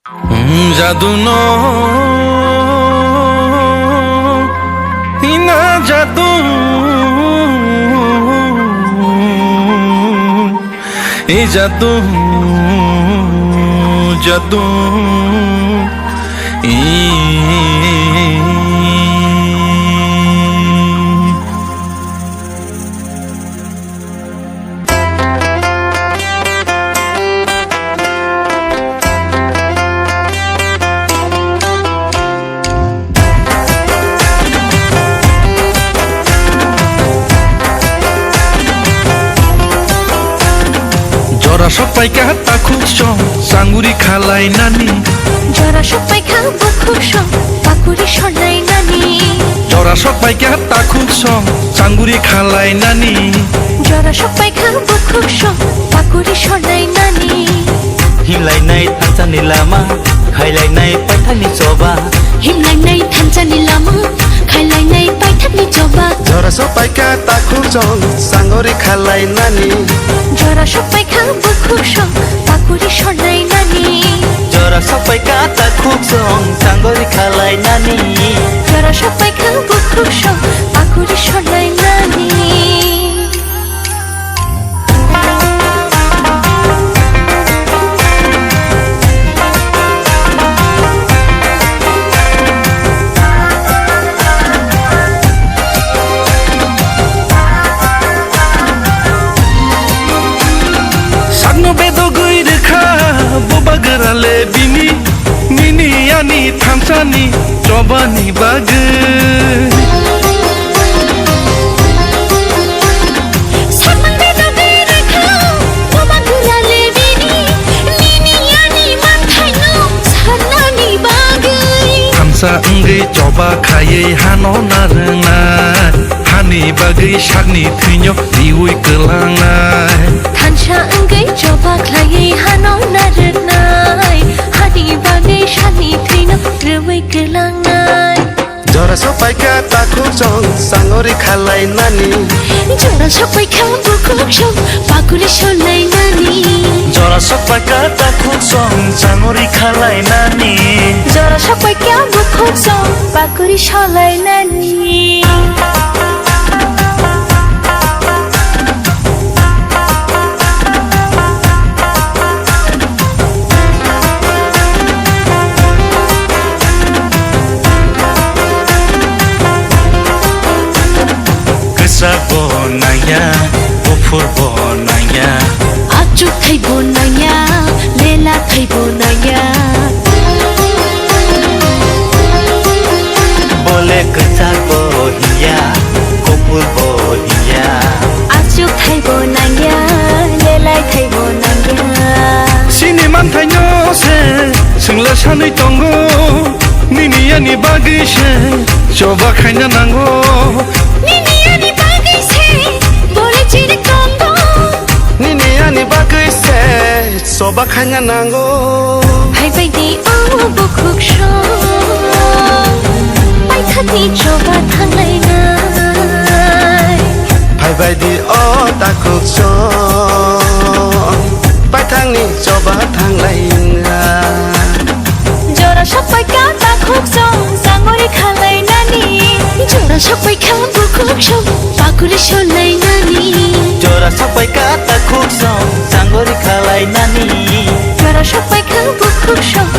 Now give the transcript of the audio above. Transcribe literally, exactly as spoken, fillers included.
Jadu no, ina jadu, e jadu, jadu, e. Jora sok paikha takhuk song, sanguri khalai nani. Jora sok paikha bukhuk song, pakuri solnai nani. Jora sok paikha takhuk song, sanguri khalai nani. Jora sok paikha bukhuk song, pakuri solnai nani. Himlainai thansa ni lama, khailainai paithak ni choba. Himlainai thansa ni lama, khailainai paithak ni choba. Jora sok paikha takhuk song, sanguri khalai nani. Jora sok paikha bukhuk song, pakuri solnai nani. Jora sok paikha takhuk song, sanguri khalai nani. Jora sok paikha bukhuk song, pakuri solnai nani. Sakno bedogwi rwkha bo bagra le bini, nini ani thansani chobani bagwi. Sakno bedogwi rwkha bo bagra le bini, nini ani manthaino sanani bagwi. Thansa wngwi choba khaiwi hano narwngnai, hani bagwi sakni thwino riui kwlangnai. Thansa wngwi choba khlaiwi hano narwknai, hani bagwi sakni thwino riui kwlangnai. Jora sok paikha takhuk song, sanguri khalai nani. Jora sok paikha bukhuk song, pakuri solnai nani. Jora sok paikha takhuk song, sanguri khalai nani. Jora sok paikha bukhuk song, pakuri solnai nani. Kwchak bo nangya, buphur bo nangya. Achuk thai bo nangya, lela thai bo nangya. Bole kwchak bo hiya, kupur bo hiya. Achuk thai bo nangya, lelai thai bo nangya. Sini manthaino se, swngla sanwi tongo. Nini ani bagwi se, choba khaina nango. Nini ani bagwi se, bole chiri tongo. Nini ani bagwi se, choba khaina nango. Phai bai di o bukhuk song, paithakni choba thanglainai. Phai bai di o takhuk song, paithakni choba thanglainai. Jora sok paikha takhuk song, sangori khalainani. Jora sok paikha bukhuk song, pakuri solainani. Jora sok paikha takhuk song, sangori khalainani. Jora sok paikha bukhuk song,